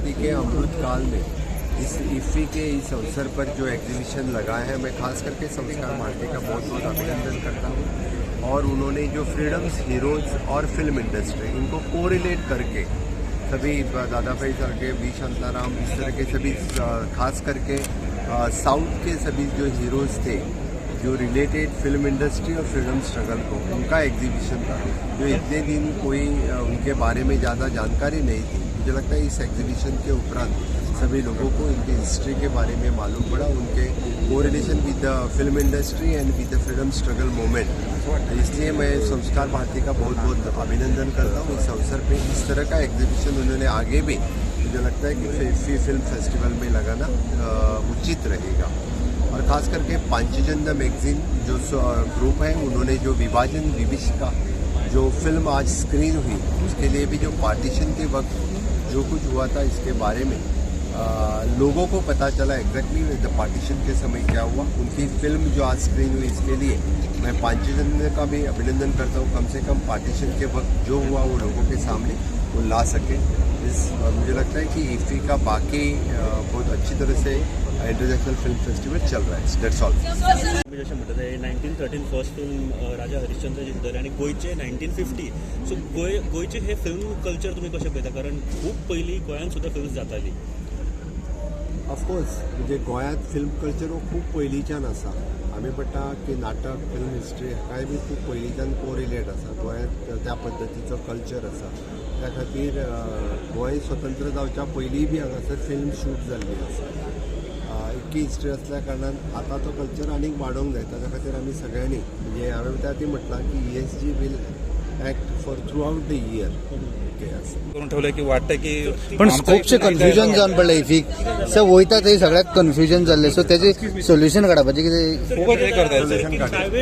आज़ादी के अमृत काल में इस इफ़ी के इस अवसर पर जो एग्जीबिशन लगा है, मैं खास करके संस्कार भारती का बहुत बहुत अभिनंदन करता हूँ। और उन्होंने जो फ्रीडम्स हीरोज़ और फिल्म इंडस्ट्री इनको कोरिलेट करके सभी दादा भाई साहब, we Shantaram, इस तरह के सभी, खास करके साउथ के सभी जो हीरोज़ थे जो रिलेटेड फिल्म इंडस्ट्री और फ्रीडम स्ट्रगल को, उनका एग्जीबिशन था, जो इतने दिन कोई उनके बारे में ज़्यादा जानकारी नहीं थी। मुझे लगता है इस एग्जीबिशन के उपरांत सभी लोगों को इनकी हिस्ट्री के बारे में मालूम पड़ा, उनके correlation with the film industry and with the freedom struggle movement। इसलिए मैं संस्कार भारती का बहुत बहुत अभिनंदन करता हूँ इस अवसर पे। इस तरह का एग्जीबिशन उन्होंने आगे भी, मुझे लगता है कि इफ़ी फिल्म फेस्टिवल में लगाना उचित रहेगा। और ख़ास करके पांचजन्य मैगज़ीन जो ग्रुप है, उन्होंने जो विभाजन विभीषिका जो फिल्म आज स्क्रीन हुई, उसके लिए भी जो पार्टीशन के वक्त जो कुछ हुआ था, इसके बारे में लोगों को पता चला, एग्जैक्टली the partition के समय क्या हुआ। उनकी फिल्म जो आज स्क्रीन हुई, इसके लिए मैं पांचजन्य का भी अभिनंदन करता हूँ। कम से कम पार्टीशन के वक्त जो हुआ, वो लोगों के सामने वो ला सके। इस मुझे लगता है कि इफ़ी का बाकी बहुत अच्छी तरह से इंटरनेशनल फिल्म फेस्टिवल चल रहा है। That's all. आमी जशें म्हणटा ते 1913 फर्स्ट फिल्म राजा हरिश्चंद्राची सुद्दां आनी गोंयचे 1950। सो गोंय गोंयचे हे फिल्म कल्चर तुमी कशें पळयता? कारण खूब पयलीं गोंयांत सुद्दां फिल्म्स जाताली। ऑफकोर्स, म्हणजे गोंयांत फिल्म कल्चर हो खूब पयलींच्यान आसा। आमी म्हणटा की नाटक, फिल्म हिस्ट्री हाकाय बी खूब पयलींच्यान कोरिलेट आसा। गोंयांत त्या पद्दतीचो कल्चर आसा। त्या खातीर गोंय स्वतंत्र जावच्या पयलीं बी हांगासर फिल्म शूट जाल्ली आसा। इतकी हिस्ट्री आसल्या कारणान आतां तो कल्चर आनीक वाडोवंक जाय। ताच्या खातीर आमी सगळ्यांनी, म्हणजे हांवें त्या आदी म्हटलां की ESG will act for throughout the year, okay आसा। करून ठेवलंय की वाटतं की पण खुबशें कन्फ्युजन जावन पडलें इफीक। सो वयता थंय सगळ्याक कन्फ्युजन जाल्लें। सो तेजें सोल्युशन काडपाचें कितें? खूपच हे करतायत। सोल्युशन काडप।